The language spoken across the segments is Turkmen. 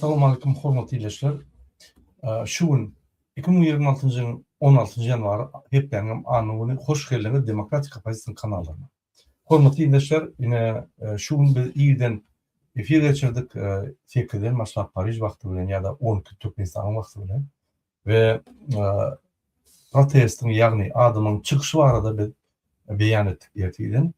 Assalamu hormatly ildeşler. Şu gün 2026-njy ýylyň 16-njy ýanwary hepdäniň anna güni hoş geldiňiz Demokratik oppozisiýanyň kanallaryna. Hormatly ildeşler, ine şu gün biz irden efir geçirdik, 8-den başlap Pariž wagty bilen ýa-da 12 Türkmenistanyň wagty bilen we protestiň ýagny adamyň çykyşy barada biz beýan etdik ertirden.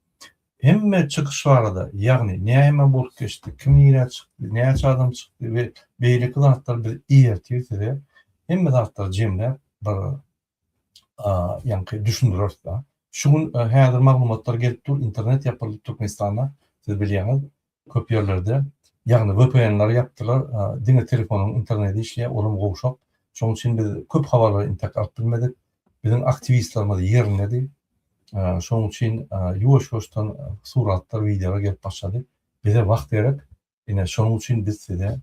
Hemme çykyş barada, ýagny näme bolup geçdi, kim nirä çykdy, näçe adam çykdy we beýleki zatlary biz ertir size hemme zatlary jemläp bir ýaňky düşündireris da. Şu gün häzir maglumatlar gelip dur, internet ýapyldy Türkmenistanda, siz bilýäňiz, köp ýerlerde. Ýagny VPN-leri ýapdylar, diňe telefonyň interneti işleýär, olam gowşak. Şonuň üçin biz köp habarlary intek alyp bilmedik. Biziň aktiwistlerimiz ýerindedi. Şonuň üçin ýuwaş-ýuwaşdan suratlar, wideolar gelip başlady. Bize wagt gerek. Ine, şonuň üçin biz size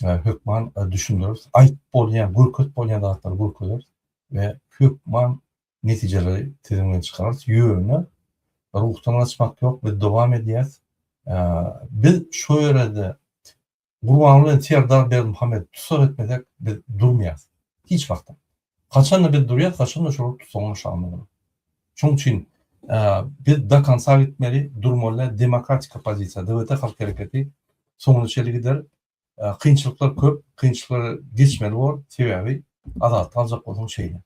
hökman düşündireris. Aýyp bolýan, görkezip bolýan zatlary görkezeris we hökman netijeleri siziň bilen çykararys. Ýöne ruhdan gaçmak ýok, biz dowam edýäris. Biz şu ýerde Gurbanguly bilen Serdar Berdimuhamedowy tussag etmesek, biz durmaýarys. Hiç wagtam. Haçanda biz durýas, haçanda şolar tussagyň aşagynda bolar. Şonuň üçin biz do konca gitmeli, durmaly däl, demokratik oppozisiýa, DWT halk hereketi soňuna çenli gider. Kynçylyklar köp, kynçylyklary geçmeli bor, sebäbi azatlyk aljak bolsaň şeýle.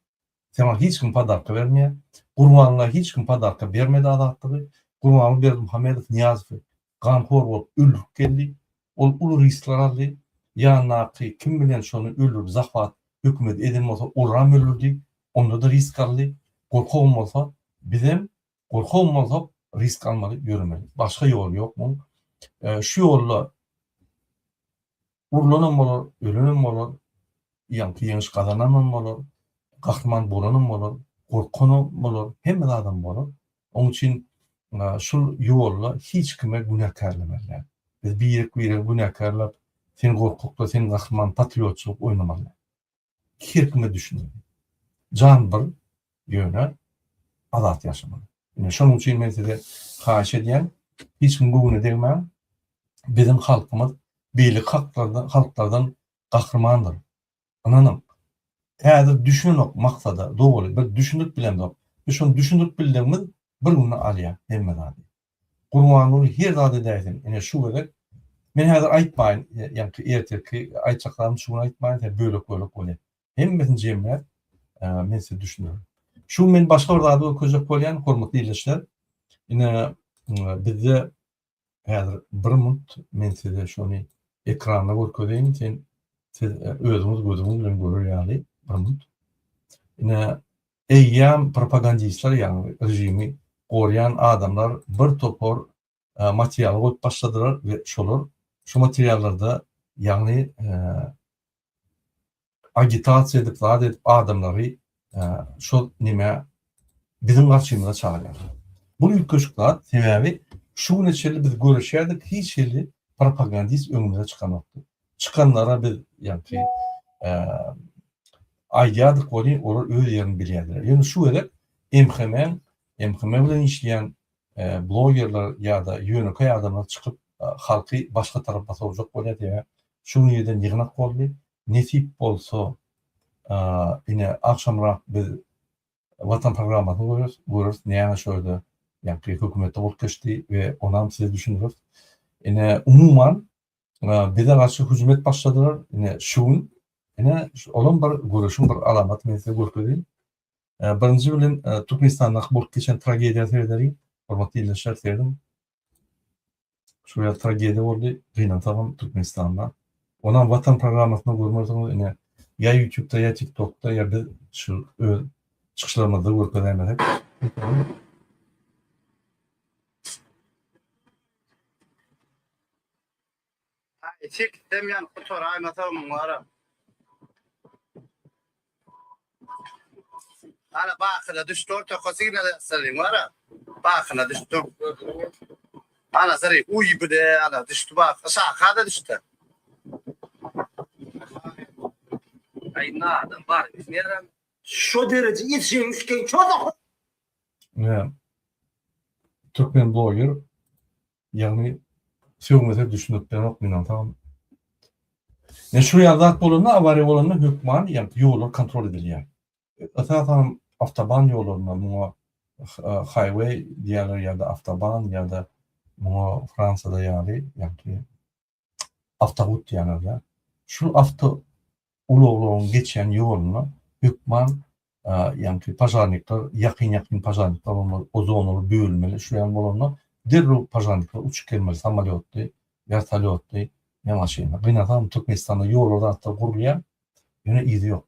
Saňa hiç kim podarka bermeýär. Gurbanguly hiç kim podarka bermedi azatlygy. Gurbanguly Berdimuhamedow Nyýazowy ganhor bolup öldürip geldi. Ol uly riskler aldy. Ýanyndaky kim bilen şony öldürip zahwat hökümet eden bolsa olaram öldürdi. Onda-da risk aldy. Gorkagam bolsa bizem gorkagam bolsak risk almaly ýöremeli. Başga ýoly ýok muň. Şu ýolda urlanam bolar, ölenem bolar, ýaňky ýeňiş gazananam bolar, gahryman bolanam bolar, gorkanam bolar, hemme zadam bolar. Oň üçin şul ýolda hiç kime günäkärlemeli däl. Biz birek-biregi günäkärläp, sen gorkakda, sen gahryman patriotçylyk oýnamaly däl. Her kime düşünmeli. Jan bir, ýöne azat ýaşamaly. Ine şonuň üçin men size haýyş edýän, hiç kimiň göwnüne degmäň. Biziň halkymyz beýleki halklardan halklardan gahrymandyr. Ynanyň. Häzir düşünenok maksada doly bir düşündirip bilemzok. Biz şony düşündirip bildigimiz bir günde alýar hemme zady. Gurbanguly her zat edäýseň ine şu gezek men häzir aýtmaýyn ýaňky ertirki aýtjak zadymy şu gün aýtmaýyn sebäbi bölek bölek bolýar. Hemmesini jemläp men size düşündirerin. Şu gün men başga bir zady görkezjek bolýan hormatly ildeşler. Ine bizde Häzir bir munt men size şony ekranda görkezeýin, sen siz özüňiz gözüňiz bilen görer ýaly bir munt. Ine eýýäm propagandistler ýagny režimi gorýan adamlar bir topar material goýup başladylar we şolar şu materiallarda ýagny agitasiýa edip zat edip adamlary şol nime biziň garşymyza çagyrýarlar. Bu üýtgeşik zat, sebäbi şu güne çenli biz göreşýärdik, hiç hili propagandist öňümize çykanokdy. Çykanlara biz ýaňky aýdýardyk welin olar öz ýerini bilýärdiler. Ýöne şu gezek MHM-iň, MHM bilen işleýän blogerler ýa-da ýönekeý adamlar çykyp halky başga tarapa sowjak bolýar sebäbi şu gün irden ýygnak boldy. Nesip bolsa ine agşamrak biz Watan programmasyny göreris, göreris näme şu ýerde ýaňky hökümetde bolup geçdi we onam size düşündireris. Ine umuman bize garşy hüjüm edip başladylar. Ine şu gün ine olam bir göreşiň bir alamaty men size görkezeyim. Birinji bilen Türkmenistandaky bolup geçen tragediýa seredeliň. Hormatly ildeşler serediň. Şu ýer tragediýa boldy. Gynansagam Türkmenistanda. Onam Watan programmasynda görmersiňiz ine ýa YouTube'da ýa TikTok'da ýa biz şu öz çykyşlarymyzda görkezäýmesek. Aý çekitsem ýanyp gutaraýmasa muň wara. Ana bakyna düşdi ortaka signal ýazsalyň wara. Bakyna düşdi. Ana sary uý bile ana düşdi bak. Şaka da düşdi. Aý nadan bar bilmeýärem. Şo dereje eşegiň sikeýin çozak. Ine türkmen bloger Ýagny sögmese düşünip bilenok men onsoňam. Ýa şu ýaly zat bolanda, awariýa bolanda hökman ýa ýollar kontrol edilýär. Esasan awtoban ýollarynda muňa highway diýýärler ýa-da awtoban ýa-da muňa Fransiýada ýaly ýa-da awtohut diýýärler-de. Şu awto ulaglaryň geçýän ýolunda hökman ýaňky požarnikler, ýakyn-ýakyn požarnikler bolmaly, o zonalar bölünmeli. Şu ýaly bolanda derrew požarnikler uçup gelmeli, samolýotly, wertolýotly, ýa maşynda. Gynansam Türkmenistanda ýollar zatlar gurulýar, ýöne yzy ýok.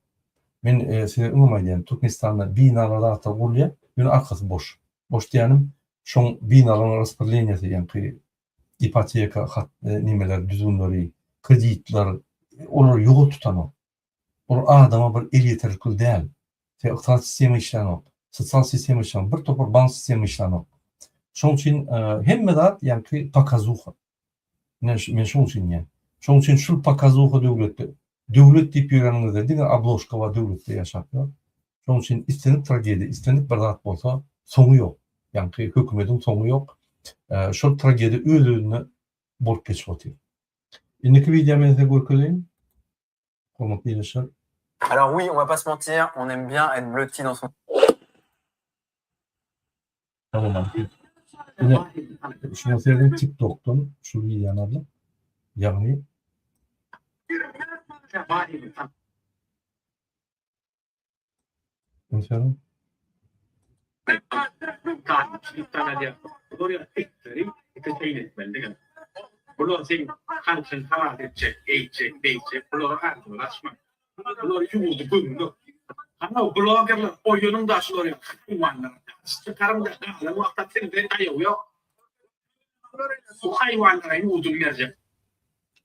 Men size öňem aýdýan, Türkmenistanda binalar zatlar gurulýar, ýöne arkasy boş. Boş diýýänim, şoň binalaryň raspredleniýesi, ýaňky ipoteka hat nimeler düzgünleri, kreditler olar ýol tutanok. Olar adama bir elýeterlikli däl. Sebäbi ykdysady sistema işlänok, sosial sistema işlänok, bir topar bank sistema işlänok. Şonuň üçin hemme zat ýaňky pokazuha. Men men şonuň üçin diýýän. Şonuň üçin şul pokazuha döwletde, döwlet diýip ýöreniňizde diňe obložka bar döwletde ýaşap ýör. Şonuň üçin islendik tragediýa, islendik bir zat bolsa soňy ýok. Ýaňky hökümediň soňy ýok. Şol tragediýa öz-özüne bolup geçip otyr. Indiki wideo men size görkezeýin. Hormatly ildeşler. Alors oui, on va pas se mentir, on aime bien être blotti dans son Ine, şuna serediň TikTokdan şu wideony aldyk. Ýagny Ünseriň. Bular seň halkyň halas etjek, eýtjek, beýtjek, bulara agzyňyzy açmaň. Bular ýurdy gömmek. Hana blogerler oýanyň da şular ýaly haýwanlar. Çykaryň da galan wagtda sizde aýaw ýok. Bu haýwanlara ýurduny berjek.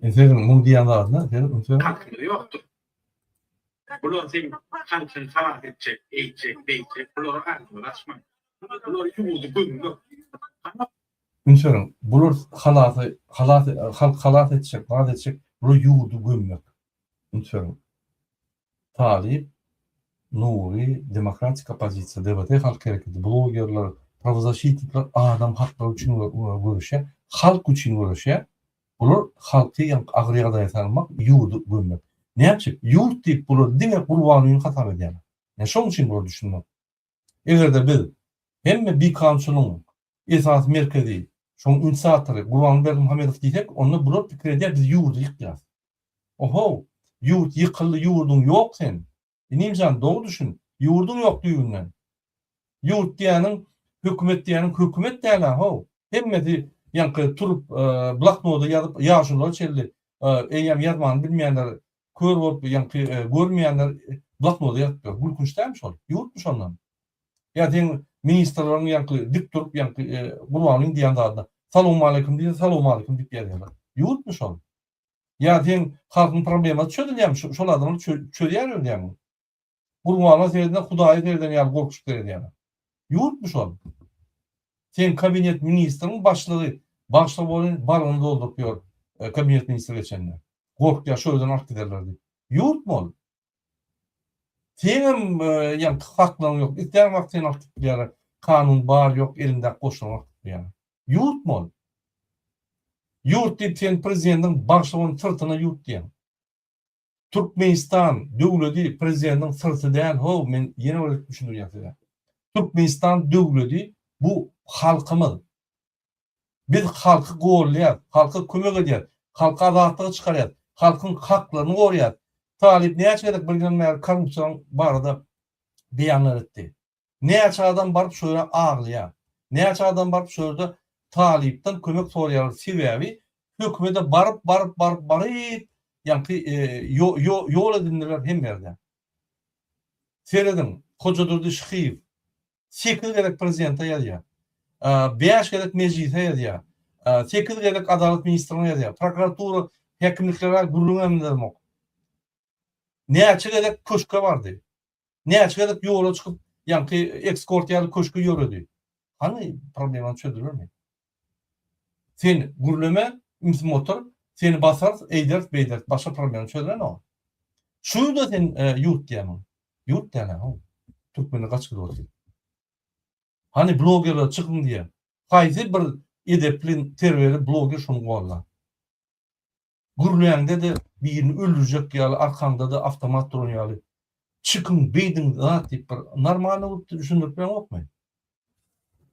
Ünseriň muň diýen zadyna seniň ünseriň. Halkymyz ýokdur. Bular seň halkyň halas etjek, eýtjek, beýtjek, bulara agzyňyzy açmaň. Bular ýurdy gömmek. Üns beriň, bular halasy, halas, halk halas etjek, zat etjek, bular ýurdy gömmek. Üns beriň. Talyp, Nury, Demokratik oppozisiýa, DBT halk hereketi, blogerler, prawozasşitnikler adam haklary üçin göreşýär, halk üçin göreşýär. Bular halky ýaňky agyr ýagdaýa salmak, ýurdy gömmek. Näme üçin? Ýurt diýip bular diňe Gurbangulyny hasap edýärler. Men şoň üçin bulara düşünmok. Eger-de biz hemme bikanunçylygyň esasy merkezi, şoň inisiatory Gurbanguly Berdimuhamedow diýsek, onda bular pikir edýär biz ýurdy ýykýas. Ohow, ýurt ýykyldy ýurduň ýok sen. Inimjan dogry düşün, ýurduň ýok düýbünden. Ýurt diýýäniň, hökümet diýýäniň hökümet däl-ä how. Hemmesi ýaňky turup bloknoda ýazyp ýaşululara çenli eýýäm ýazmany bilmeýänler, kör bolup ýaňky görmeýänler bloknoda ýazyp ýör. Gülkünç dälmi şol? Ýurtmy şondan? Ýa seň ministrleriň ýaňky dik durup ýaňky Gurbangulyň diýýän zadyna salowmaleýkim diýse salowmaleýkim diýip ýazýarlar. Ýurtmy şol? Ýa seň halkyň problemasy çözülýärmi? Şol adamlar çözýär öýdýäňmi? Gurbana seredende Hudaýa sereden ýaly gorkuşyp seredýärler. Ýurtmy şol? Seň kabinet ministriň başlygy bagşla bolyn balygyny dolduryp ýör kabinet ministri geçende. Gorkýar şo ýerden alyp giderler diýip. Ýurtmy ol? Seňem ýaňky haklaryň ýok. Islän wagt seni alyp gidip bilýärler. Kanun bar ýok eliňdäki goşlaryňy alyp gidip bilýärler. Ýurtmy ol? Ýurt diýip sen prezidentiň bagşygyny syrtyna ýurt diýýäň. Türkmenistan döwledi prezidentiň syrty däl how men ýene bir gezek düşündirýän size. Türkmenistan döwledi bu halkymyz. Biz halky gollaýas, halka kömek edýäs, halky azatlyga çykarýas, halkyň haklaryny goraýas. Talyp näçe gezek bir ýyldan bäri korrupsiýanyň barada beýanlar etdi. Näçe adam baryp şo ýere aglaýar. Näçe adam baryp şo ýerde talypdan kömek soraýarlar. Sebäbi hökümede baryp baryp baryp baryp ýaňky ýol edindiler hemme ýerde. Serediň Hojadurdy Şyhyýew 8 gezek prezidente ýazýar. 5 gezek mejlise ýazýar. 8 gezek adalat ministrine ýazýar. Prokuratura häkimliklere gürrüň hem edemok. Näçe gezek köşke bardy. Näçe gezek ýola çykyp, ýaňky ekskort ýaly köşke ýöredi. Hany problemany çözdülermi? Sen gürleme, ümsüm otur, seni basarys, eýderis, beýderis, başga problema çözülenok. Şuny-da sen ýurt diýýämiň? Ýurt däl-ä, how. Türkmenler gaçyp gidip otyr. Hany blogerler çykyň diýýär. Haýsy bir edepli, terbiýeli bloger şony gollar? Gürläňde-de birini öldürjek ýaly arkaňda-da awtomat duran ýaly çykyň beýdiň zat diýip bir normalny bolup düşündirip bileňokmy?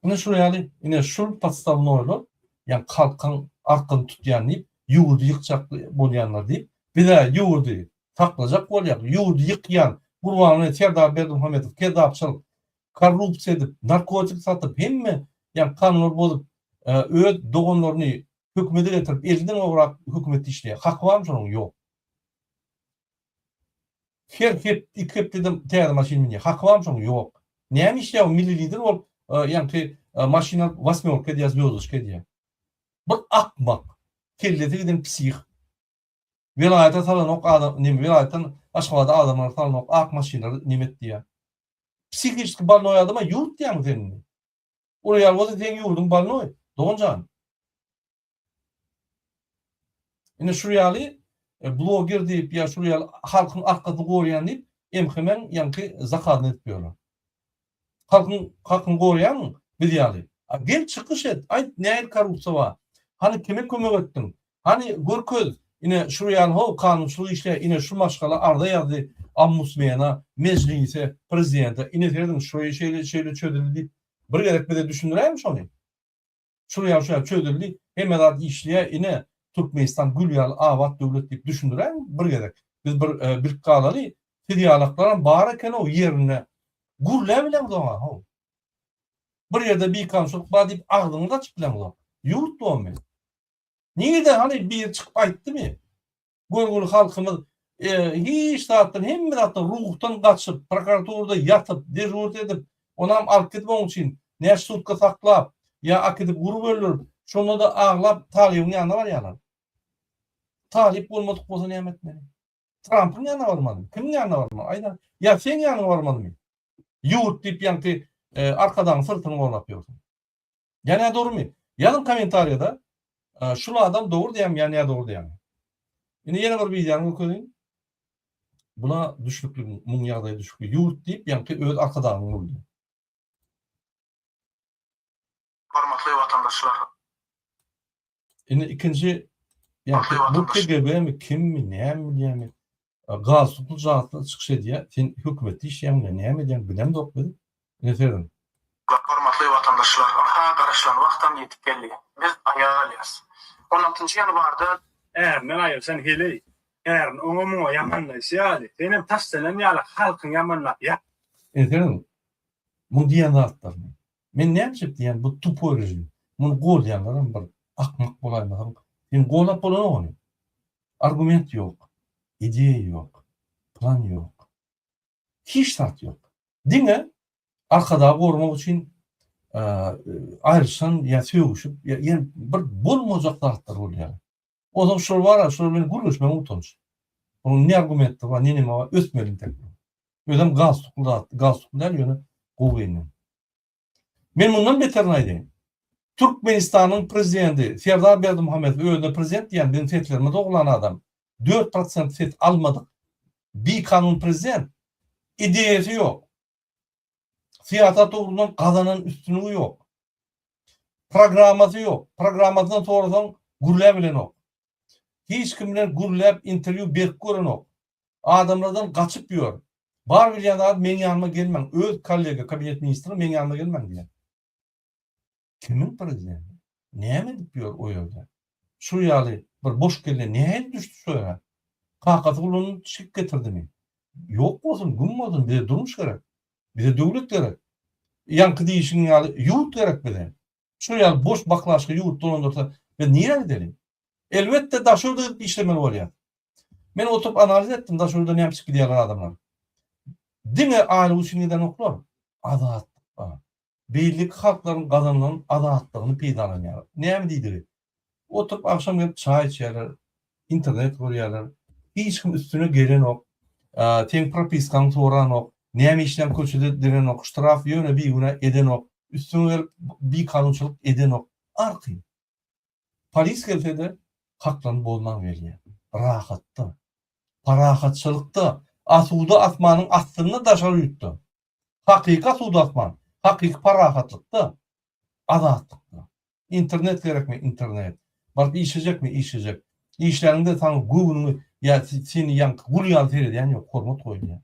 Ine şul ýaly ine şul podstawnoýlar ýa halkyň arkyny tutýan diýip ýurdy ýykjak bolýanlar diýip bizä ýurdy saklajak bolýar ýurdy ýykýan Gurbanguly Serdar Berdimuhamedow kezzapçylyk korrupsiýa edip narkotik satyp hemme ýa kanunlary bozup öz doganlaryny hökümete getirip elden gowrak hökümetde işleýär. Haky barmy şonuň? Ýok. Her hep iki hepdede täze maşyn münýär. Haky barmy şonuň? Ýok. Näme işleýär o milli lider bolup ýaňky maşyn alyp wasmýorka edýär, zwýozdoçka edýär. Bir akmak. Kellesi giden psih. Welaýata salanok adam, neme welaýatdan Aşgabada adamlary salanok, ak maşynlary neme et diýýär. Psihiçki bolnoý adama ýurt diýýäňmi sen indi? Ol ýaly bolsa seň ýurduň bolnoý, dogan jan. Ine şu ýaly e, bloger diýip ýa şu ýaly halkyň arkasyny goraýan diýip MHM-iň ýaňky zakazyny edip ýörler. Halkyň hakyny goraýarmyň biz ýaly? A gel çykyş et, aýt nähili korrupsiýa bar? Hany kime kömek etdiň? Hany görkez, ine şu ýaly how kanunçylyk işleýär, ine şu maşgala arza ýazdy ombudsmena, mejlise, prezidente, ine serediň şu şeýle şeýle çözüldi diýip bir gezek bize düşündiräými şony? Şul ýaly şu ýaly çözüldi, hemme zat işleýär, ine Türkmenistan gül ýaly abat döwlet diýip düşündiräými bir gezek? Biz bir bilip galaly, siz ýalaklaram bar eken-ow ýerinde gürläbileňzog-a how. Bir ýerde bikanunçylyk bar diýip agzyňyzy açyp bileňzok. Ýurt domy? Nirede hany biri çykyp aýtdymy? Görgüli halkymyz hiç zatdan hemme zatdan ruhdan gaçyp prokuraturada ýatyp dežurt edip onam alyp gidip oň üçin näçe sutka saklap ýa akidip urup öldürip şonda-da aglap talybyň ýanyna barýarlar. Talyp bolmadyk bolsa näme etmeli? Trampyň ýanyna barmalymy? Kimiň ýanyna barmaly? Aýda. Ýa seň ýanyňa barmalymy? Ýurt diýip ýaňky Arkadagyň syrtyny gorlap ýörsüň. Ýa nädogrymy? Ýazyň kommentariýada şul adam dogry diýýämi ýa nädogry diýýämi. Indi ýene bir wideony görkezeýin. Buna düşnükli muň ýagdaýy düşükli. Ýurt diýip ýaňky öz Arkadagyny urdy. Hormatly watandaşlar! Indi ikinji ýaňky bu KGB-mi kimmi näme bilýämi galstukly zatly çykyş edýär. Sen hökümetde işleýäňmi näme edýäň bilemzok biz. Ine serediň. Hormatly watandaşlar! Ynha garaşylan wagtam ýetip geldi. Biz aýaga galýas. On altynjy ýanwarda. Ärinden aýrylşan heleý, ärini oňa-muňa ýamanlaýşy ýaly, senem taşlanan ýaly halkyňy ýamanlap ýat. Ine serediň. Muň diýen zatlaryny. Men näme üçin diýýän bu tupoý režim. Muny goldaýanlaram bir akmak bolaýmasaň, sen goldap bolanok ony. Argument ýok, ideýa ýok, plan ýok. Hiç zat ýok. Diňe Arkadagy goramak üçin aýrylyşan ýa sögüşip ýa bir bolmajak zatlar bolýar. Onsoň şol bar-a, şolar bilen gürleşmegiň utanç. Onuň ne argumenti bar, ne neme bar, ösmeli intek. Özem galstukly zat, galstukly däl ýöne gowy geýnen. Men mundan beterini aýdaýyn. Türkmenistanyň prezidenti Serdar Berdimuhamedow özüne prezident diýen biziň seslerimizi ogurlan adam, 4% ses almadyk bikanun prezident, ideýasy ýok. Syýasat ugrundan gazanan üstünligi ýok. Programmasy ýok. Programmasyndan sorasaň gürläbilenok. Hiç kim bilen gürläp interwýu berip görenok. Adamlardan gaçyp ýör. Bar bilýän zady meň ýanyma gelmäň. Öz kollega kabinet ministri meň ýanyma gelmäň diýýär. Kimiň prezidenti? Näme edip ýör o ýerde? Şu ýaly bir boş kelle nähili düşdi şu ýere? Kakasy guluny çekip getirdimi? Ýok bolsun, güm bolsun, bize durmuş gerek. Bize döwlet gerek. Ýaňky diýişiň ýaly ýurt gerek bize. Şu ýaly boş baklaşka ýurt dolandyrsa biz nirä gideli? Elbetde daşy ýurda gidip işlemeli bolýar. Men oturyp analiz etdim daşy ýurda näme üçin gidýärler adamlar. Diňe aýlyk üçin gidenoklar. Azatlyk bar. Beýleki halklaryň gazanylan azatlygyny peýdalanýarlar. Näme diýdigi? Oturyp agşam gelip çaý içýärler, internet görýärler. Hiç kim üstüne gelenok, seň propiskaňy soranok, näme işläň köçede direnok, ştraf ýöne bigünä edenok, üstüňe gelip bikanunçylyk edenok. Arkaýyn. Polis gelse-de haklaryny bozman gelýär. Rahatda. Parahatçylykda, asuda asmanyň astynda daşary ýurtda. Hakyky asuda asman, hakyky parahatlykda, azatlykda. Internet gerekmi? Internet. Baryp işlejekmi? Işlejek. Işläniňde saňa göwnüňi ýa seni ýaňky gul ýaly seredýän ýok, hormat goýulýar.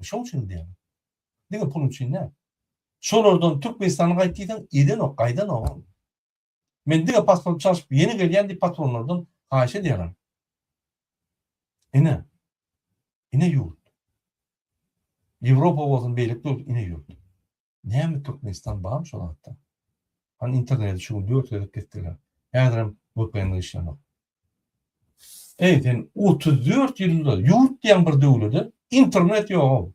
Şoň üçin diýýän. Diňe pul üçin däl. Şolardan Türkmenistana gaýt diýseň, edenok, gaýdanok. Men diňe pasport çalşyp ýene gelýän diýip patronlardan haýyş edýärler. Ine. Ine ýurt. Ýewropa bolsun, beýleki döwlet ine ýurt. Näme Türkmenistan barmy şo zatda? Hany interneti şu gün 4 gezek kesdiler. Häzirem VPN işlenok. Eý sen 34 ýylda ýurt diýen bir döwlede internet ýok.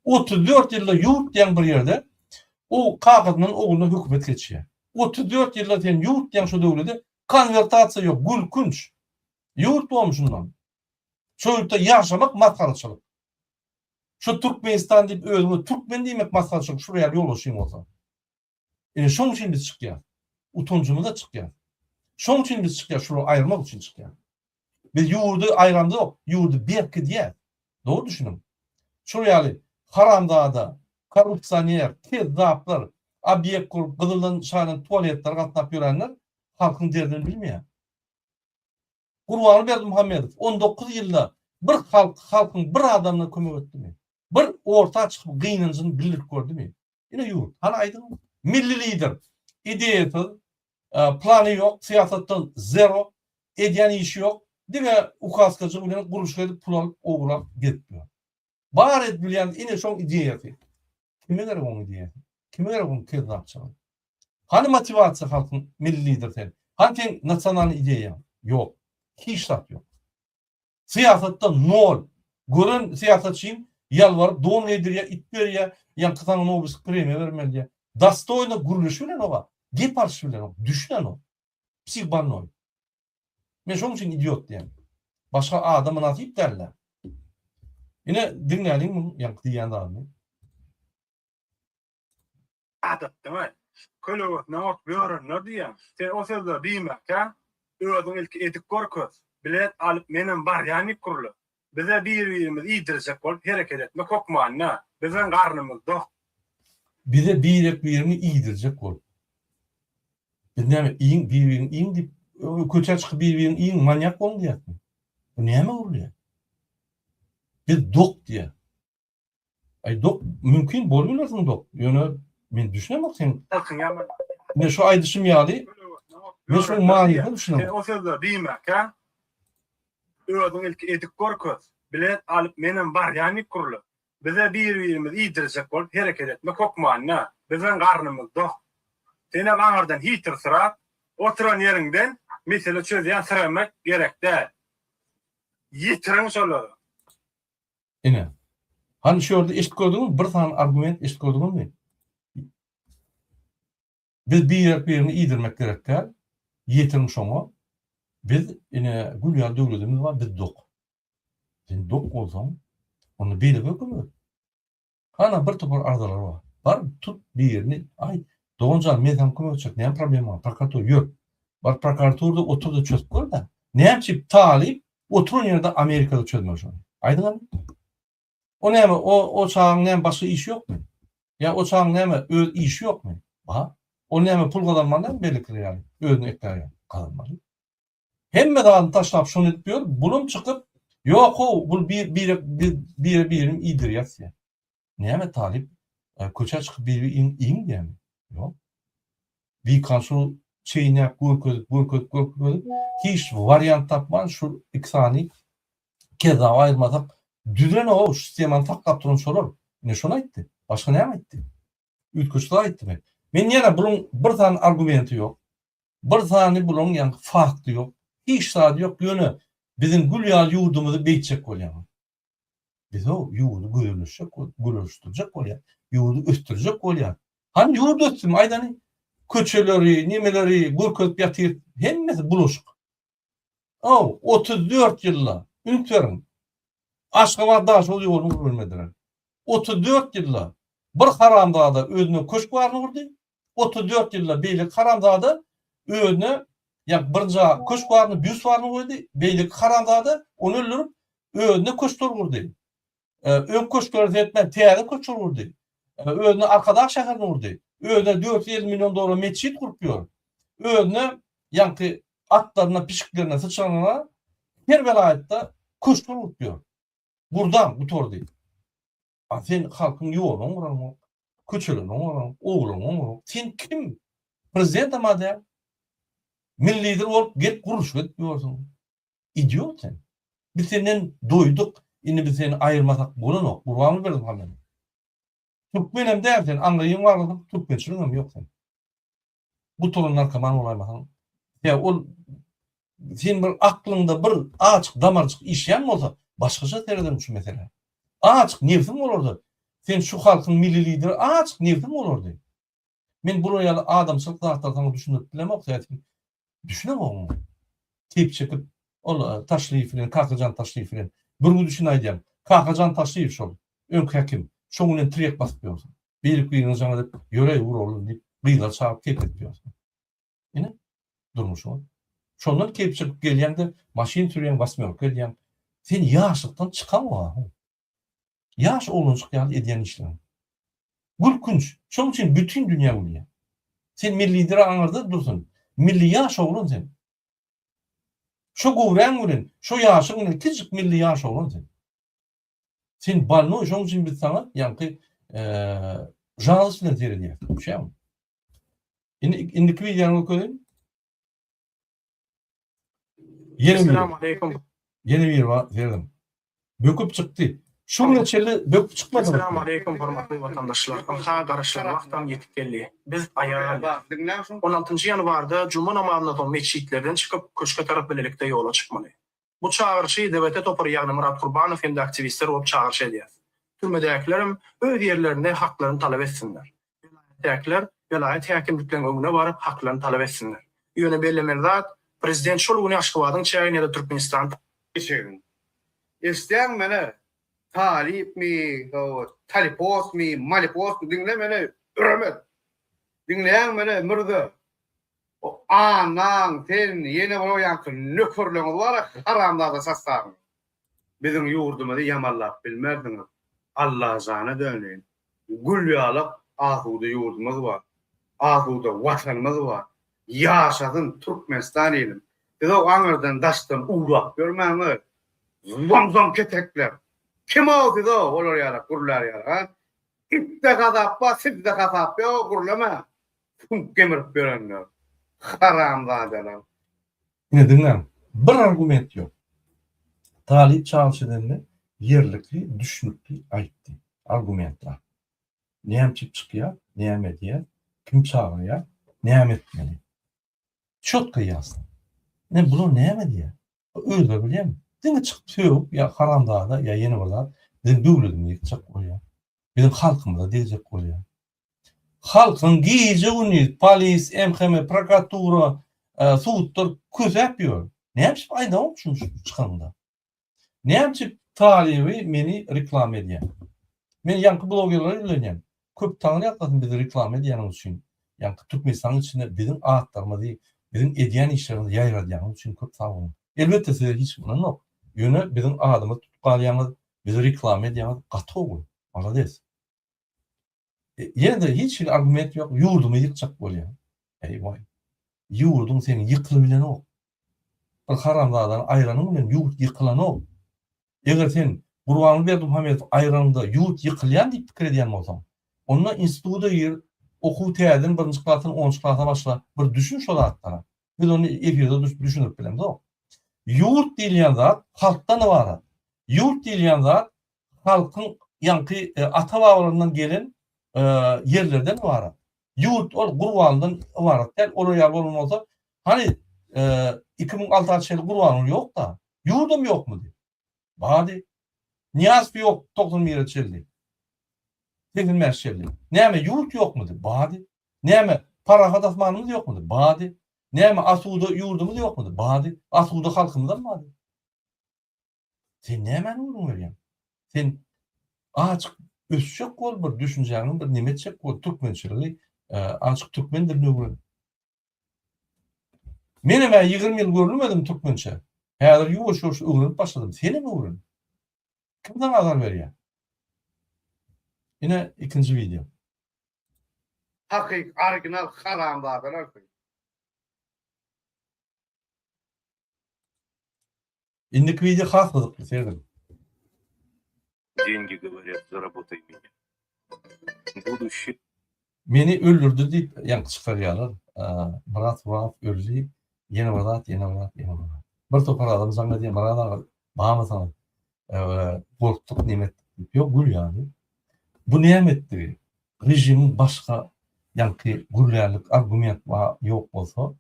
34 ýylda ýurt diýen bir ýerde o kakasyndan ogluna hökümet geçýär. 34 ýylda sen ýurt diýen şu döwlede konwertasiýa ýok, gülkünç. Ýurt bormy şundan? Şo ýurtda ýaşamak masgaraçylyk. Şu Türkmenistan diýip özüňe türkmen diýmek masgaraçylyk şular ýaly ýolbaşçyň bolsa. Ine şoň üçin biz çykýas. Utanjymyza çykýas. Şoň üçin biz çykýas, şulary aýyrmak üçin çykýas. Biz ýurdy aýramzok, ýurdy berkidýäs. Dogry düşüniň. Şol ýaly haramzada, korrupsioner, kezzaplar, obýekt gurup, gyzyldan şaýlan tualetlere gatnap ýörenler halkyň derdini bilmeýär. Gurbanguly Berdimuhamedow 19 ýylda bir halk, halkyň bir adamyna kömek etdimi? Bir orta çykyp gynanjyny bildirip gördümi? Ine ýurt. Hany aýdyň. Milli lider ideýasyz, plany ýok, syýasatdan zero, edýän işi ýok. Diňe ukaskajyk bilen gurluşyk edip pul alyp ogurlap gezip ýör. Bar edip bilýän ine şoň ideýasy. Kime gerek oň ideýasy? Kime gerek oň kezzapçylygy? Hany motiwasiýa halkyň milli lider sen? Hany seň nasionalnyý ideýaň? Ýok. Hiç zat ýok. Syýasatda nol. Gören syýasatçyň ýalbaryp don geýdirýär, it berýär, ýaňky saňa Nobelskiý premiýa bermeli diýýär. Dostoýno gürleşip bilenok-a, gep alyşyp bilenok, düşünenok. Psih bolnoý. Men şoň üçin idiot diýýän. Başga ada mynasyp däl-dä. Ine, diňläliň muň ýaňky diýýän zadyny. Adatdan-aý, kölegesine gorkup ýörenler diýýäň. Sen o sözleri diýmäkä, özüň ilki edip görkez. Bilet alyp menem barýan diýip gürle. Bize bir-birimizi iýdirjek bolup hereket etmek hökmany däl. Biziň garnymyz dok. Bize birek-birini iýdirjek bolup. Biz näme iýiň, bir-birini iýiň diýip, köçä çykyp bir-birini iýiň, manýak boluň diýýäsmi? Bu näme gürleýär? Biz dok diýýär. Aý dok mümkin bolup bilersiň dok. Ýöne men düşünemok seň. Men şu aýdyşym ýaly men şoň manysyna düşünemok. Sen o sözleri diýmäkä özüň ilki edip görkez. Bilet alyp menem barýan diýip gürle. Bize bir-birimizi iýdirjek bolup hereket etmek hökmany däl. Biziň garnymyz dok. Senem aňyrdan hitrsyrat oturan ýeriňden mesele çözýän syremek gerek däl. Ýitiriň şolary. Ine. Hany şu ýerde eşidip gördüňizmi? Bir sany argument eşidip gördüňizmi? Biz birek birini iýdirmek gerek däl. Ýetiriň şoňa. Biz ine gül ýaly döwletimiz bar, biz dok. Sen dok bolsaň, onda beýleki kömek et. Hana bir topar arzalar bar. Bar tut birini, aý, doganjan men saňa kömek etjek, näme problema bar, prokuratura ýör. Bar prokuraturada otur-da çözüp gör-dä. Näme üçin talyp oturan ýerde Amerikada çözmeli şony? Aýdyň hany. O näme, o o çagaň näme başga işi ýokmy? Ýa o çagaň näme öz işi ýokmy? Bar. Ol näme pul gazanmaly dälmi beýlekiler ýaly, özüni ekläp ýaly? Gazanmaly. Hemme zadyny taşlap şony edip ýör, bulam çykyp, ýok-ow, bul bir bire biz bire birini iýdirýäs diýýär. Näme talyp köçä çykyp biri iýiň iýiň diýýärmi? Ýok. Bikan şu çeýnäp görkezip görkezip görkezip hiç wariant tapman şu iki sany kezzaby aýyrmasak düzenow şu sistemany saklap duran şolar. Ine şony aýtdy. Başga näme aýtdy? Üýtgeşik zat aýtdymy? Men ýene buluň bir sany argumenti ýok. Bir sany bulaň ýaňky fakty ýok. Hiç zady ýok ýöne biziň gül ýaly ýurdumyzy beýtjek bolýaňyz. Biz-ow ýurdy gözelleşjek gözelleşdirjek bolýas. Ýurdy ösdürjek bolýas. Hany ýurt ösdümi aýdany? Köçeleri, nemeleri görkezip ýatyr, hemmesi bulaşyk. Ow, 34 ýylda, üns beriň. Aşgabat Daşoguz ýoluny gurup bilmediler. 34 ýylda bir haramzada özüne köşk baryny gurdy. 34 ýylda beýleki haramzada özüne ýa birinji köşk baryny, býust baryny goýdy, beýleki haramzada ony öldürip özüne köşkler gurdy. Öň köşkleri seretmän täze köşkler gurdy. Özüne Arkadag şäherini gurdy. Özüne 450 million dollar metjit gurup ýör. Özüne ýaňky. atlaryna, pişiklerine, syçanyna her welaýatda köşkler gurup ýör. Gurdam, gutardy. A sen halkyň ýoluny guraňok, köçelerini guraňok, ogluny guraňok. Sen kim? Prezidentem-a däl. Milli lider bolup gelip gurluşyk edip ýörsüň. Idiot sen. Biz senden doýduk. Indi biz seni aýyrmasak bolanok. Gurbanguly Berdimuhamedow. Türkmenem däl sen, aňryň barlygyň, türkmençiligiňem ýok seň. Gutaran narkoman bolaýmasaň. Ýa ol sen bir aklyňda bir açyk damarjyk işleýän bolsa, başgaça serederin şu meselä. Açyk nebsiň bolardy. Sen şu halkyň milli lideri açyk nebsiň bolardy. Men bular ýaly adamçylyk zatlary saňa düşündirip bilemok, sebäbi sen düşüneňok oňa. Teýp çekip, ol Taşlyýew bilen, Kakajan Taşlyýew bilen bir gün üçin aýdýan. Kakajan Taşlyýew şol, öňki häkim. Şoň bilen trek basyp ýörsün. Birek-biriňe jaň edip, ýöreý uraly diýip, gyzlary çagyryp keýp edip ýörsün. Ine, durmuşyň. Şondan keýp çekip gelýäň-de, maşyn sürýäň, wasmýorka edýäň. Sen ýaşlykdan çykaňok-a. Ýaş oglanjyk ýaly edýän işleriň. Gülkünç. Şonuň üçin bütin dünýä gülýär. Sen milli lider aňyrda dursun. Milli ýaş oglan sen. Şo göwräň bilen, şo ýaşyň bilen kiçijik milli ýaş oglan sen. Sen bolnoý şonuň üçin biz saňa ýaňky žalost bilen seredýäris. Düşýäňmi? Indi indiki wideony görkezeýin. Ýene biri. Esselamu aleýkum. Ýene biri bar, serediň. Böküp çykdy. Şu güne çenli böküp çykmadyňyz. Esselamu aleýkum hormatly watandaşlar. Ynha garaşylan wagtam ýetip geldi. Biz aýaga galýas. On altynjy ýanwarda juma namazyndan soň metjitlerden çykyp köşge tarap bilelikde ýola çykmaly. Bu çagyryşy DWT topary ýagny Myrat Gurbanow hem-de aktiwistler bolup çagyryş edýäs. Türmedäkilerem öz ýerlerinde haklaryny talap etsinler. Welaýatdakylar welaýat häkimlikleň öňüne baryp haklaryny talap etsinler. Ýöne bellemeli zat, prezident şol güni Aşgabadyň çägini ýa-da Türkmenistany Eşegiň. Eşidýäňmi meni? Talypmy, talyposmy, malyposmy diňle meni, üremek. Diňleýäňmi meni, mürze? O Annaň, sen, ýene bir o ýaňky nökerleňiz bar-a, haramzada sostawyň. Biziň ýurdumyzy ýamanlap bilmersiňiz. Allajana döneýin. Gül ýalak asuda ýurdumyz bar. Asuda Watanymyz bar. Ýaşasyn Türkmenistan ilim. Siz o aňyrdan daşdan uwlap ýörmäň-öý. Zom-zom ketekler. Kim-ow siz-ow olar ýalak gürlär ýaly, ha? Itde hasap bar, sizde hasap ýok, gürlemäň. Süňk gemirip ýörenler. Haramzadalar. Ine diňläň. Bir argument ýok. Talyp çagyryş edende ýerlikli, düşnükli aýtdy. Argumentler. Näme üçin çykýar, näme edýär, kim çagyrýar, näme etmeli. Çotka ýasno. Ine bular näme edýär? Özleri bilýärmi? Diňe çykyp sögüp ýa haramzada ýa ýene bir zat biziň döwletimizi ýykjak bolýar. Biziň halkymyza degjek bolýar. Halkyň gije-gündiz polis, MHM, prokuratura, sudlar kösäp ýör. Näme üçin aýdaňok şuny çykanyňda? Näme üçin talyby meni reklama edýär? Men ýaňky blogerlere ýüzlenýän. Köp taňry ýalkasyn bizi reklama edýäniňiz üçin. Ýaňky Türkmenistanyň içinde biziň atlarymyzy, biziň edýän işlerimizi ýaýradýanyňyz üçin köp sag boluň. Elbetde size hiç kim ynanok. Ýöne biziň adymyzy tutup galýaňyz, bizi reklama edýäňiz gaty gowy. Malades. Ýene-de hiç hili argument ýok, ýurdumy ýykjak bolýar. Eý waý. Ýurduň seniň ýykylybilenok. Bir haramzadany aýranyň bilen ýurt ýykylanok. Eger sen Gurbanguly Berdimuhamedowy aýranyňda ýurt ýykylýan diýip pikir edýän bolsaň, onda instituda gir, okuw täzeden birinji klasdan onunjy klasa başla, bir düşün şo zatlara. Biz ony efirde düşündirip bilemzok. Ýurt diýilýän zat halkdan ybarat. Ýurt diýilýän zat halkyň ýaňky ata-babalaryndan gelen ýerlerden ybarat. Ýurt ol Gurbanlydan ybarat däl. Olar ýaly bolan bolsa, hany 2006 çenli Gurbanguly ýok-da. Ýurdam ýokmudy? Bardy. Nyýazow ýok 91-e çenli. 85 çenli. Näme ýurt ýokmudy? Bardy. Näme parahat asmanymyz ýokmudy? Bardy. Näme asuda ýurdumyz ýokmudy? Bardy. Asuda halkymyzam bardy. Sen nämäni gürrüň berýäň? Sen azajyk ösjek bol, bir düşünjäňi bir neme etjek bol, türkmençiligi, azajyk türkmen dilini öwren. Menem-ä 20 ýyl gürlemedim türkmençe. Häzir ýuwaş-ýuwaş öwrenip başladym. Senem öwren. Kim saňa azar berýär? Ine ikinji wideo. Hakyky original haramzadalar siz. Indiki wideo has gyzykly serediň. Деньги говорят, заработай меня. Будущее Meni öldürdi diýip ýaňky çykarýarlar. Myrat Guranow öldi. Ýene bir zat, ýene bir zat, ýene bir zat. Bir topar adam jaň edýär, Myrat aga, barmy saňa? Gorkduk, neme etdik diýip. Ýok, gülýär diýip. Bu näme etdigi? Režimiň başga ýaňky gürlärlik argument ýok bolsa,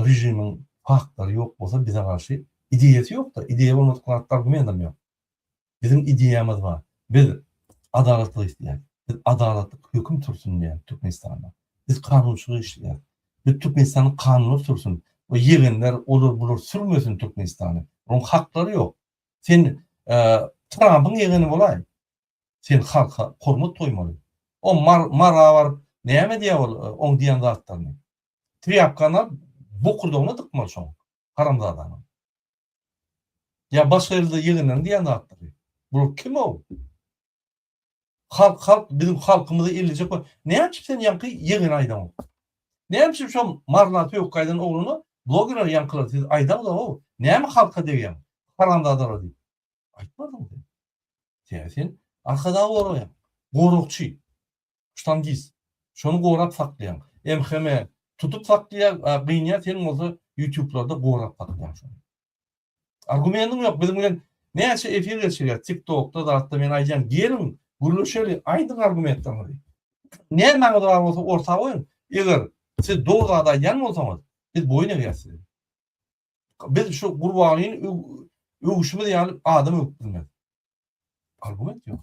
režimiň faktlary ýok bolsa bize garşy ideýasy ýok-da. Ideýa bolmadyk zatda argumentam ýok. Biziň ideýamyz bar. Biz adalatlyk isleýäris. Biz adalatlyk höküm sürsün diýýäris Türkmenistanda. Biz kanunçylyk işleýäris. Biz Türkmenistanda kanunlar sürsün. O ýegenler, olar bular sürmesin Türkmenistany. Onuň haklary ýok. Sen Trampyň ýegeni bolaý. Sen halka hormat goýmaly. O Mara baryp näme diýýär ol oň diýen zatlaryny. Trýapkany alyp bokurdagyna dykmaly şoň haramzadanyň. Ýa başga ýerde ýegenleriň diýen zatlary. Bular kim-ow? Halk, halk biziň halkymyzy ellejek bol. Näme üçin sen ýaňky ýegeni aýdaňok? Näme üçin şo Marla söýük gaýdan oglana blogerler ýaňkylar siz aýdaňzog-ow? Näme halka degýäň? Haramzadalar diýip. Aýtmadyň sen. Sebäbi sen Arkadagy goraýaň. Goragçy. Ştangist. Şony gorap saklaýaň. MHM tutup saklaýar, gynýar, sen bolsa ýutublarda gorap saklaýaň şony. Argumendiň ýok. Biziň bilen näçe efir geçirýär TikTokda zatda men aýdýan geliň gürleşeli aýdyň argumentleriňizi. Nämäňiz bar bolsa orta goýuň. Eger siz dogry zat aýdýan bolsaňyz biz boýun egýäs size. Biz şu Gurbanlyny öwüşimiz ýaly adam öwüp bilmez. Argument ýok.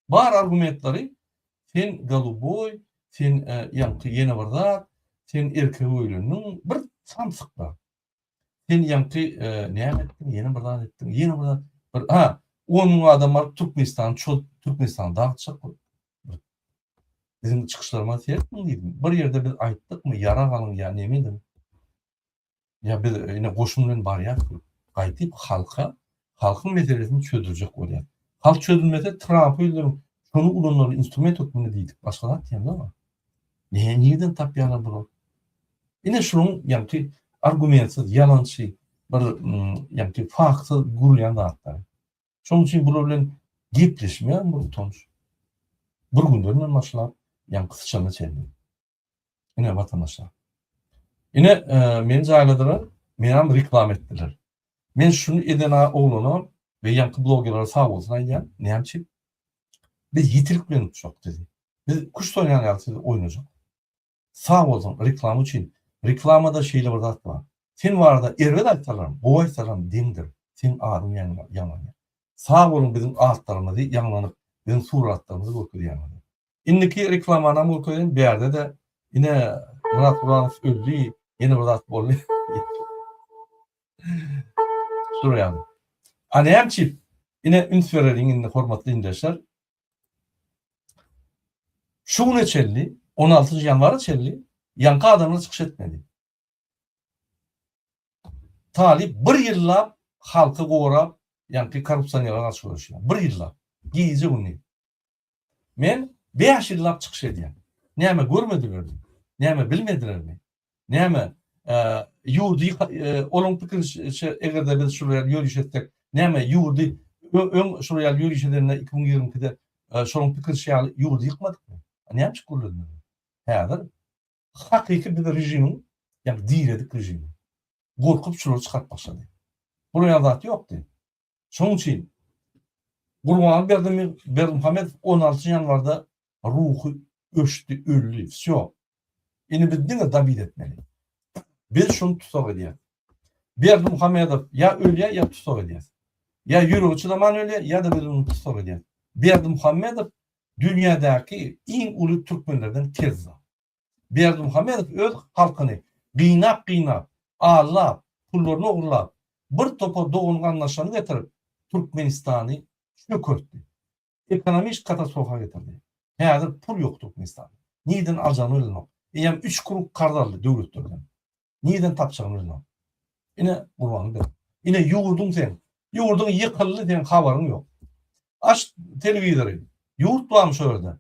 Bar argumentleri sen goluboý, sen ýaňky ýene bir zat, sen erkege öýlendiň, bir samsyklar. Sen ýaňky näme etdiň, ýene bir zat etdiň, ýene bir zat, bir ha, 10 müň adam baryp Türkmenistany çozup, Türkmenistany dagtjak bolup. Biziň çykyşlaryma seretmiň diýdim. Bir ýerde biz aýtdykmy, ýarag alyň ýa neme ediň. Ýa biz ine goşun bilen barýas diýip, gaýdyp halka, halkyň meselesini çözdürjek bolýas. Halk çözülmese Trampy öldüriň, şony ulanaly instrument hökmünde diýdik. Başga zat diýemzok. Ne, nireden tapýarlar bular? Ine şunuň ýaňky argumentsiz, ýalançy bir ýaňky faktsyz gurulýan zatlary. Şonuň üçin bular bilen gepleşmeýän bir utanç. Bir günden başlap ýaňky syçana çenli. Ine watandaşlar. Ine e, meni jaýladylar, menem reklama etdiler. Men şuny eden oglana we ýaňky blogerlere sag bolsun aýdýan. Näme üçin? Biz ýitirik bilen utjak sizi. Biz küşt oýnaýan ýaly sizi oýnajak. Sag bolsun reklama üçin. Reklamada şeýle bir zat bar. Sen barada erbet aýtsalaram, gowy aýtsalaram deňdir. Seň adyň ýaňlanýar. Sag boluň biziň atlarymyzy ýaňlanyp, biziň suratlarymyzy görkezýäňiz. Indiki reklamanam görkezeýin bärde-de ine Myrat Gurbanow öldi ýene bir zat boldy. Şular ýaly. A näme üçin? Ine üns bereliň indi hormatly ildeşler. Şu güne çenli 16 ýanwara çenli ýaňky adamlar çykyş etmedi. Talyp bir ýyllap halky gorap ýaňky korrupsionerlere garşy göreşýär. Bir ýyllap. Gije gündiz. Men bäş ýyllap çykyş edýän. Näme görmedilermi? Näme bilmedilermi? Näme ýurdy olaň pikiriçe eger-de biz şular ýaly ýöriş etsek, näme ýurdy öň şular ýaly ýöriş edende 2022-de şolaň pikiriçe ýaly ýurdy ýykmadykmy? Näme üçin gürlediler? Häzir hakyky biz režimiň, ýagny diredik režimi. Gorkup şulary çykaryp başlady. Bular ýaly zat ýokdy. Şonuň üçin Gurbanguly Berdimuhamedow 16 ýanwarda ruhy öçdi, öldi. Wsýo. Indi biz diňe dabit etmeli. Biz şuny tussag edýäs. Berdimuhamedow ýa ölýär, ýa tussag edýäs. Ýa ýüregi çydaman ölýär, ýa-da biz ony tussag edýäs. Berdimuhamedow dünýädäki iň uly türkmenlerden kezzap. Berdimuhamedow öz halkyny gynap-gynap, aldap, pullaryny ogurlap, bir topar dogan-garyndaşlaryny getirip, Türkmenistany çökertdi. Ekonomik katastrofa getirdi. Häzir pul ýok Türkmenistanda. Nirden aljagyny bilenok. Eýýäm üç krug karz aldy döwletlerden. Nirden tapjagyny bilenok. Ine Gurbanguly Berdimuhamedow. Ine ýurduň sen. Ýurduň ýykyldy seň habaryň ýok. Aç telewizory. Ýurt barmy şo ýerde?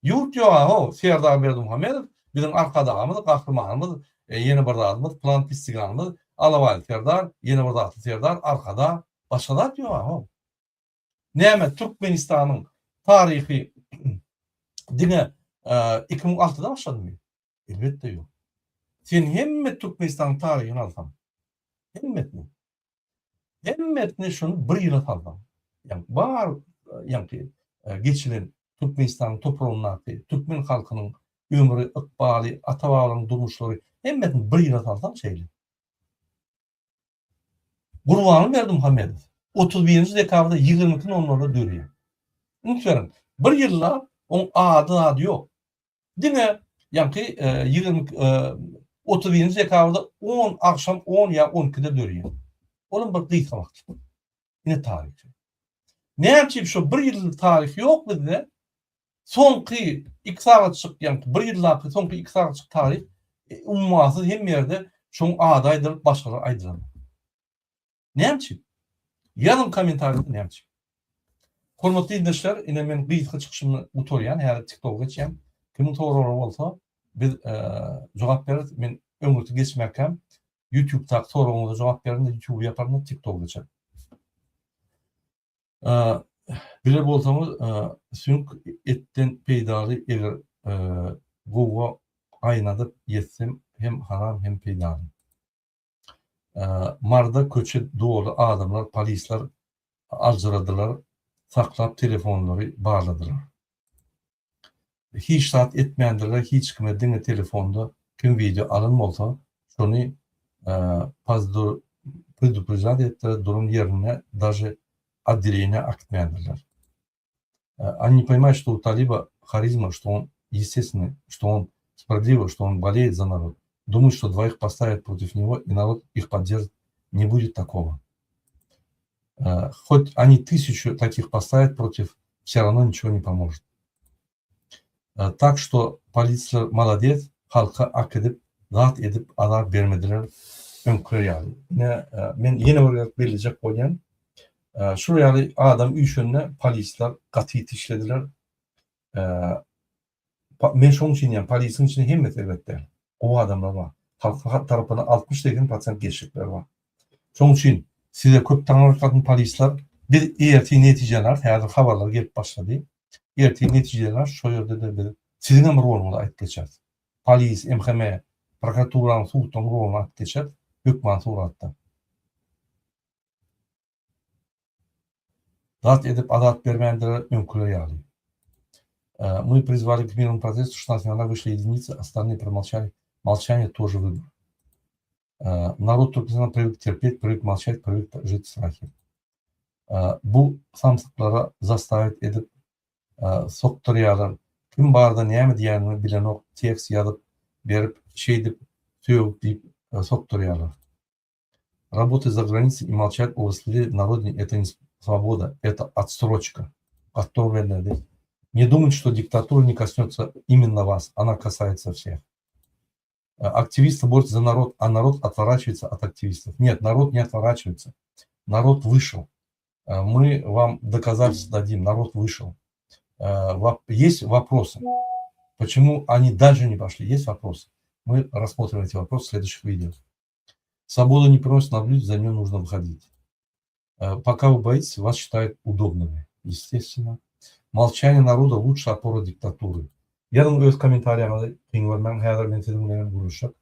Ýurt ýok a-how, Serdar Berdimuhamedow biziň Arkadagymyz, Gahrymanymyz, ýene bir zadymyz, pylan-pistiganymyz. Alabaýly Serdar, ýene bir zatly Serdar, Arkadag, başga zat ýok how. Näme Türkmenistanyň taryhy diňe 2006-da başladymy? Elbetde ýok. Sen hemme Türkmenistanyň taryhyny alsaň, hemmesini, hemmesini şuny bir ýyla salsaň, ýagny bar ýaňky geçilen Türkmenistanyň topragyndaky türkmen halkynyň ömri, ykbaly, ata-babalaryň durmuşlary hemmesini bir ýyla salsaň şeýle. Gurbanguly Berdimuhamedow 31-nji dekabrda 22 nol-nolda dörýär. Üns beriň, bir ýylda oň ady-zady ýok. Diňe ýaňky 20 31-nji dekabrda on agşam on ýa on ikide dörýär. Olam bir gysga wagtlyk. Ine taryh. Näme üçin şo bir ýyllyk taryh ýok bizde? Soňky iki sagatjyk ýaňky bir ýyldaky soňky iki sagatjyk taryh ummasyz hemme ýerde şoň ady aýdylyp başgalar aýdylanok. Näme üçin? Ýazyň kommentariýada näme üçin? Hormatly ildeşler, ine men gysga çykyşymy gutarýan, häzir TikToka geçýän. Kimiň soraglary bolsa, biz jogap bereris. Men öňürti geçmäkäm YouTube'daky soragyňyza jogap berin, YouTube'y ýaparyn, TikToka geçerin. Biler bolsaňyz, süňk etden peýdaly, eger gowga gaýnadyp ýetsem hem haram hem peýdaly. Marda köçe doly adamlar polisler aljyradylar saklap telefonlary barladylar. Hiç zat etmändirler hiç kime diňe telefonda kim wideo alan bolsa şony preduprejdat etdiler duran ýerinde daže otdeleniýa akitmändirler. Они не понимают, что у Талиба харизма, что он естественный, что он справедливый, что он болеет за народ. Думают, что двоих поставят против него, и народ их поддержит. Не будет такого. Хоть они тысячу таких поставят против, все равно ничего не поможет. Так что полиция молодец, halka akidip, zat edip azar bermediler öňküler ýaly. Ine, men ýene bir gezek bellejek bolýan. Şul ýaly adam üýşende polisler gaty ýiti işlediler. Men şonuň üçin diýýän, polisiň içinde hemmesi erbet däl. Gowy adamlar bar. Halkyň tarapynda 60-80 prosent geçjekler bar. Şonuň üçin size köp taňryýalkasyn polisler. Biz ertir netijeni alys, häzir habarlar gelip başlady. Ertir netijeni alys, şo ýerde-de biz siziň hem roluňyzy aýdyp geçeris. Polis, MHM, prokuraturanyň, sudlaryň roluny aýdyp geçeris hökman suratda. Zat edip azat bermändiler öňküler ýaly. Мы призвали к мирному протесту, 16 января вышли единицы, остальные промолчали. Молчание тоже выбор. Народ Türkmenistanda привык терпеть, привык молчать, привык жить в страхе. Bu samsyklara zastavit edip sokdurýarlar. Kim barada näme diýenini bilenok, tekst ýazyp berip, şeýdip sögüp diýip sokdurýarlar. Работать за границей и молчать о зле на родине это не свобода, это отсрочка. Gaty dogry belledi. Не думать, что диктатура не коснется именно вас, она касается всех. Активисты борются за народ, а народ отворачивается от активистов. Нет, народ не отворачивается. Народ вышел. Мы вам доказательства дадим. Народ вышел. Есть вопросы. Почему они дальше не пошли? Есть вопросы. Мы рассмотрим эти вопросы в следующих видео. Свободу не приносит на блюде, за нее нужно выходить. Пока вы боитесь, вас считают удобными. Естественно. Молчание народа лучшая опора диктатуры. Ýazyň öz kommentariýaňyzy kyn görmäň häzir men siziň bilen gürleşjek.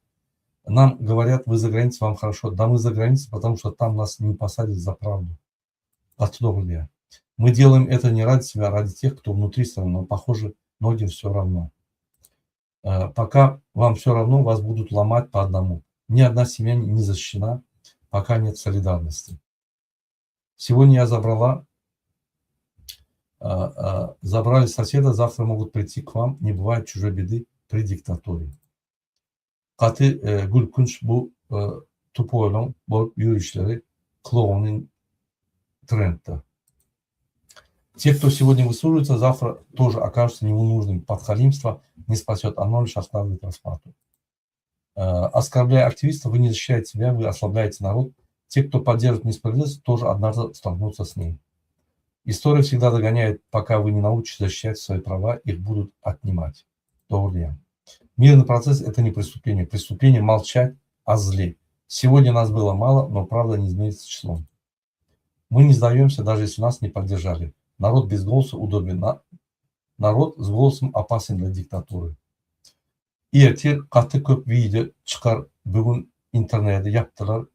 Нам говорят, вы за границей, вам хорошо. Да мы за границей, потому что там нас не посадят за правду. Gaty dogry diýýär. Мы делаем это не ради себя, а ради тех, кто внутри страны, но похоже, многим все равно. Пока вам все равно, вас будут ломать по одному. Ни одна семья не защищена, пока нет солидарности. Сегодня я забрала, забрали соседа, завтра могут прийти к вам. Не бывает чужой беды при диктатуре. Gaty gülkünç bu tupoýlaň bolup ýörüşleri klowny trendde. Те, кто сегодня высуживается, завтра тоже окажутся ненужными. Подхалимство не спасет, оно лишь откладывает расплату. Оскорбляя активистов, вы не защищаете себя, вы ослабляете народ. Те, кто поддерживает несправедливость, тоже однажды столкнутся с ней. История всегда догоняет, пока вы не научитесь защищать свои права, их будут отнимать. Dogry. Мирный процесс – это не преступление. Преступление – молчать о зле. Сегодня нас было мало, но правда не изменится числом. Мы не сдаемся, даже если нас не поддержали. Народ без голоса удобен. Народ с голосом опасен для диктатуры. Ertir gaty köp wideo çykar bu gün internedi ýapdylar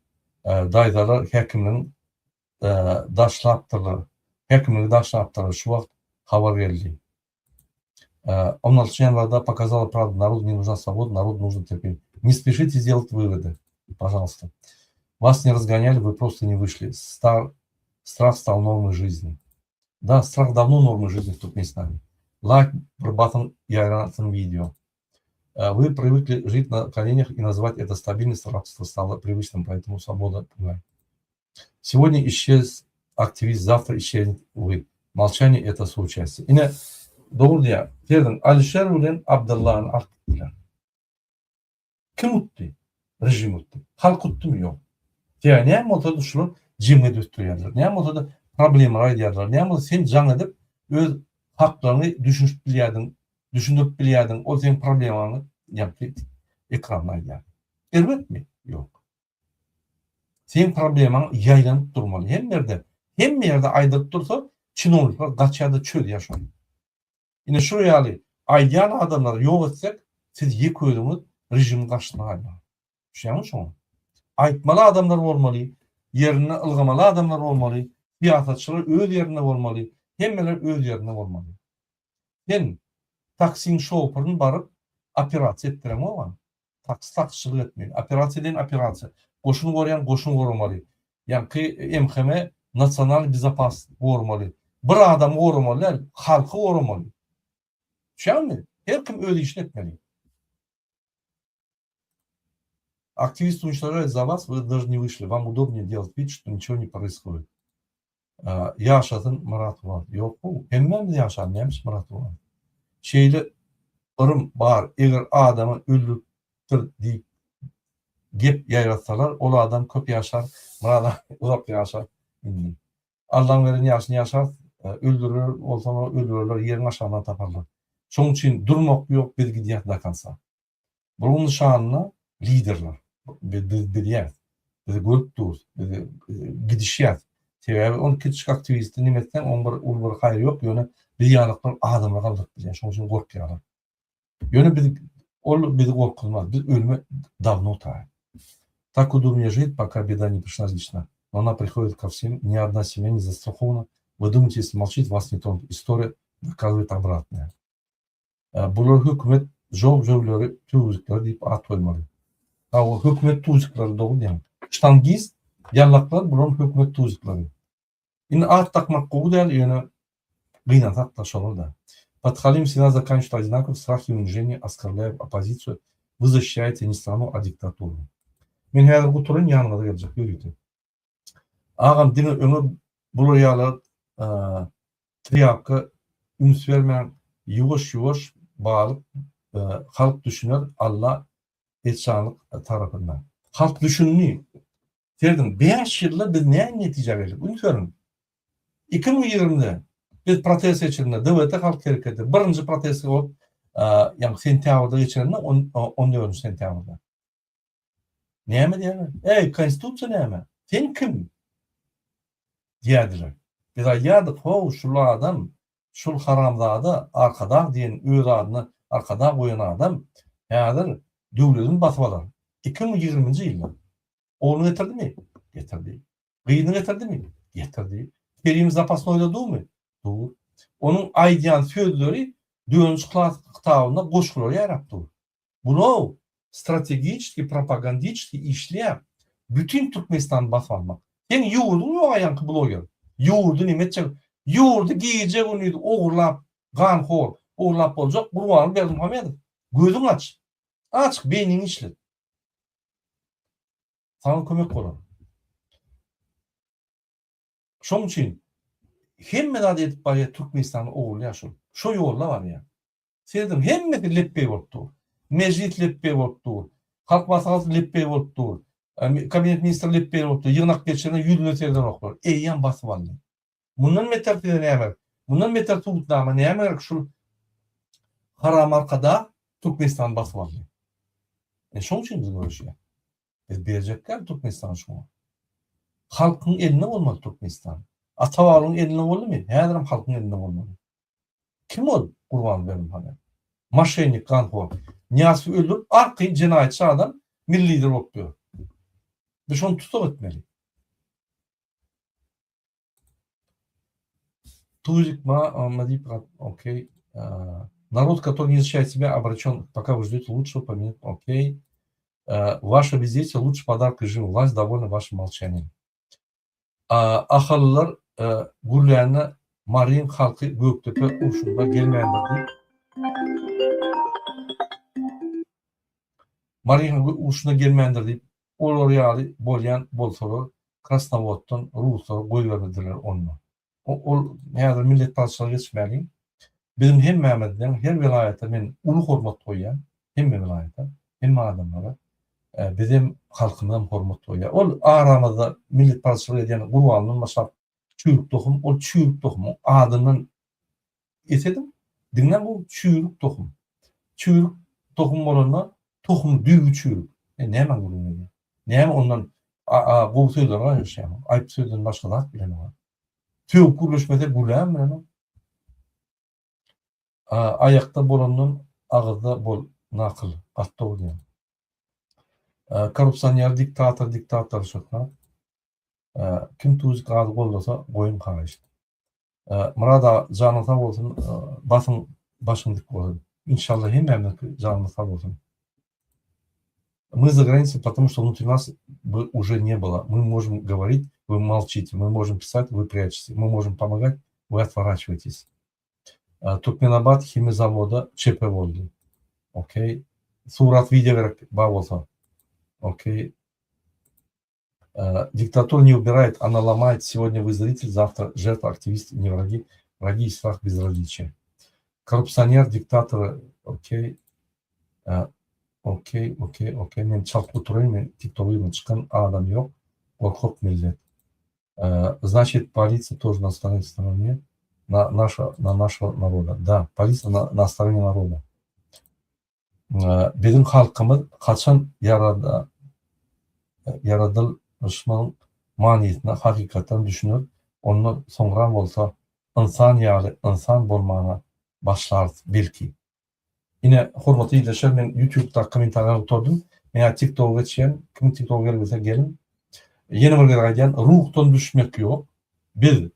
daýzalar häkimligiň daşlapdyrlar häkimligi daşlapdyrlar şu wagt habar geldi. 16 ýanwarda pokazala pravdu narodu ne нужна svoboda narodu нужно terpение не спешите сделать выводы пожалуйста вас не разгоняли вы просто не вышли Стар, страх стал нормой жизни да страх давно нормой жизни в Туркменистане лайк bir basyň ýaýransyn wideo вы привыкли жить на коленях и называть это стабильность рабство стало привычным поэтому свобода пугает сегодня исчез aktiwist завтра исчезнет вы Molçaniýe это soучастие. Ine, dogry diýýär. Serediň, Alişer bilen Abdyllany alyp gitdiler. Kim utdy? Režim utdy. Halk utdymy? Ýok. Sebäbi näme bolsa-da şular jemgyýet ösdürýärler. Näme bolsa-da problemalary aýdýarlar. Näme bolsa sen jaň edip öz haklaryňy düşünişip bilýärdiň, düşündirip bilýärdiň. Ol seň problemaňy ýaňky ekranda aýdýar. Erbetmi? Ýok. Seň problemaň ýaýlanyp durmaly hemme ýerde. Hemme ýerde aýdylyp dursa çinownikler gaçýada çözýä şony. Ine şular ýaly aýdýan adamlary ýok etsek siz ýeke özüňiz režimiň garşysyna galýaňyz. Düşýäňmi şoňa? Aýtmaly adamlar bolmaly, ýerinde ylgamaly adamlar bolmaly, syýasatçylar öz ýerinde bolmaly, hemmeler öz ýerinde bolmaly. Sen taksiň şoferini baryp operasiýa etdireňoga. Taksi taksiçilik etmeli. Operasiýa diýen operasiýa. Goşun gorýan goşun goramaly. Ýaňky MHM nasional bezopas goramaly. Bir adamy goramaly däl, halky goramaly. Düşýäňmi? Her kim öz işini etmeli. Aktiwist unçtožает za was, вы даже не вышли. Вам удобнее делать вид, что ничего не происходит. Ýaşasyn Myrat Guwanç. Ýok bu hemmämiz ýaşaly näme Myrat Guwanç. Şeýle yrym bar eger adamy öldüripdir diýip gep ýaýratsalar ol adam köp ýaşar Myrat aga uzak ýaşar indi. Allaň beren ýaşyny ýaşar öldürer bolsaňa öldürerler ýeriň aşagyndan taparlar. Şoň üçin durmak ýok biz gidýäs do konca. Bunuň nyşanyna liderler. Biz bilýäs. Biz görüp durus. Biz gidişýäs. Sebäbi ol kiçijik aktiwisti neme etseň, oň bir uly bir haýry ýok, ýöne biz ýalaklar adamlar galdyryp bilýär. Şonuň üçin gorkýarlar. Ýöne biz ol bizi gorkuzmaz. Biz ölüme dawno taýyn. Так удобнее жить, пока беда не пришла лично. Но она приходит ко всем, ни одна семья не застрахована. Вы думаете, если молчить, вас не тронут. История доказывает обратное. Bular hökümet žow-žöwleri tuzikleri diýip at goýmaly. Hawa, hökümet tuzikleri dogry diýýäň. Ştangist ýallaklar bularyň hökümet tuzikleri. Indi at dakmak gowy däl, ýöne gynansak-da şolar-da. Podhalim всегда заканчивают одинаково, страх и унижение оскорбляют оппозицию, вы защищаете не страну, а диктатуру. Men häzir guturaýyn ýanyňyza geljek ýörite. Agam diňe öňe bular ýaly trýapka üns bermäň ýuwaş ýuwaş balyk halk düşüner Alla etjanlyk tarapynda. Halk düşündi. Serediň 5 ýylda biz näme netijä geldik üns beriň. 2020-de biz protest geçirende DWT halk hereketi birinji protest bolup ýagny sentýabrda geçirende 14 sentýabrda. Näme diýýärler? Eý, konstitusiýa näme? Sen kim? Diýýärdiler. Biz aýdýardyk, how, şul adam, şul haramzada Arkadag diýen öz adyna Arkadag goýan adam häzir döwletini basyp alar. 2020-nji ýylda. Ogluny getirdimi? Getirdi. Gyzyny getirdimi? Getirdi. Kerim zapasnoýda durmy? Dur. Onuň aýdýan sözleri dördünji klas kitabynda goşgular ýaýrap dur. Bulow strategiçki propagandiçki işleýär bütin Türkmenistany basyp almak. Seň ýurduň ýoga ýaňky bloger. Ýurdy neme etjek? Ýurdy gije gündiz ogurlap ganhor ogurlap boljak Gurbanguly Berdimuhamedow. Gözüň aç. Açyk beýniňi işlet. Saňa kömek bolar. Şoň üçin hemme zady edip barýar Türkmenistany ogurlaýar şol. Şo ýolda barýar. Serediň, hemmesi lepbeý bolup dur. Mejlis lepbeý bolup dur. Halk Maslahaty lepbeý bolup dur. Kabinet ministri lepbeý bolup dur. Ýygnak geçirende ýüzüne seredenoklar. Eýýäm basyp aldy. Mundan beter size näme gerek? Mundan beter subutnama näme gerek? Şul haram Arkadag Türkmenistany basyp aldy. Ine şoň üçin biz göreşýäs. Biz berjek däl Türkmenistany şuňa. Halkyň elinde bolmaly Türkmenistan. Ata-babalaryň elinde boldumy? Häzirem halkyň elinde bolmaly. Kim ol Gurban Berdimuhamedow? Moşennik, ganhor. Nyýazowy öldürip arkaýyn jenaýatçy adam milli lider bolup ýör. Biz şony tussag etmeli. Tuzik ma, Madip, okey. Народ, который не защищает себя, обречен, пока вы ждете лучшего, поменять, окей. Ваше бездействие лучший подарок режиму. Власть довольна вашим молчанием. Ahallylar gürlände Maryň halky Gökdepe urşunda gelmändir diýip, Maryň halky urşuna gelmändir diýip, olar ýaly bolýan bolsalar Krasnowoddan ruslary goýbermediler onda. Ol häzir milletparazçylyga geçmäliň. Biziň hemmämizden her welaýata men uly hormat goýýan, hemme welaýata, hemme adamlara. Bizem halkymyzam hormat goýýar. Ol aramyzda milletparazçylyk edýän Gurbandan başlap çüýrük tohum, ol çüýrük tohumyň adyndan esediň, diňläň bu çüýrük tohum. Çüýrük tohum bolanda tohum düýbi çüýrük. E näme gürrüň edýär? Näme ondan gowy sözler garaşýaň? Aýyp sözden başga zat bilenok. Sögüp gürleşmese gürläbem bilenok. Aýakda bolandan agyzda bol nakyl. Gaty dogry diýýäň. Korrupsioner diktator diktator şöhrat. Kim tuzik gazy goldasa goýuň haýyşt. Myrat aga janyň sag bolsun basyň başyň dik bolsun. Inşallah hemmämiziňki janymyz sag bolsun. Мы за границей, потому что внутри нас бы уже не было. Мы можем говорить, вы молчите. Мы можем писать, вы прячетесь. Мы можем помогать, вы отворачиваетесь. Türkmenabat himiýa zawody çepe boldy. Okey. Surat wideo gerek bar bolsa. Okey. Diktatura не убирает, она ломает. Сегодня вы зритель, завтра жертва, активист, не враги. Враги и страх безразличия. Korrupsioner, diktator, okey. Okey, okey, okey. Men çalt guturaýyn, men TikTok-a çykan adam ýok. Gorkak millet. Значит, полиция тоже на стороне на наша, на нашего народа. Да, полиция на, на стороне народа. Biziň halkymyz haçan ýarada ýaradylyşynyň manysyna hakykatdan düşüner, ondan soňra bolsa ynsan ýaly ynsan bolmana başlarys belki. Ine hormatly ildeşler men ýutubdaky kommentariýalary gutardym. Men häzir tiktoga geçýän. Kim tiktoga gelmese geliň. Ýene bir gezek aýdýan ruhdan düşmek ýok. Biz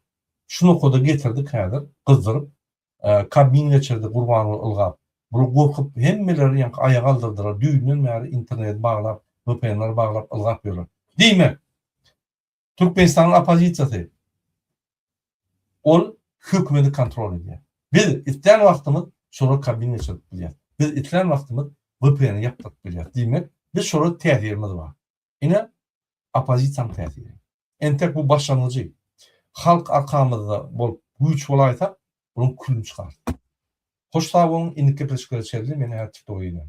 şu nokada getirdik häzir gyzdyryp Kabmin geçirdi Gurbanguly ylgap. Bular gorkup hemmeleri ýaňky aýaga aldyrdylar. Düýnden bäri interneti baglap, VPN-leri baglap ylgap ýörler. Diýmek, Türkmenistanyň oppozisiýasy ol hökümeti kontrol edýär. Biz islän wagtymyz şolara kabin geçirip bilýäris. Biz islän wagtymyz VPN-i ýapdyryp bilýäris. Diýmek, biz şolara täsirimiz bar. Ine, oppozisiýanyň täsiri. Entek bu başlangyjy. Halk arkamyzda bolup güýç bolaýsak, bunuň külüni çykarys. Hoş sag boluň, indiki gepleşiklere çenli men häzir TikToka girýän.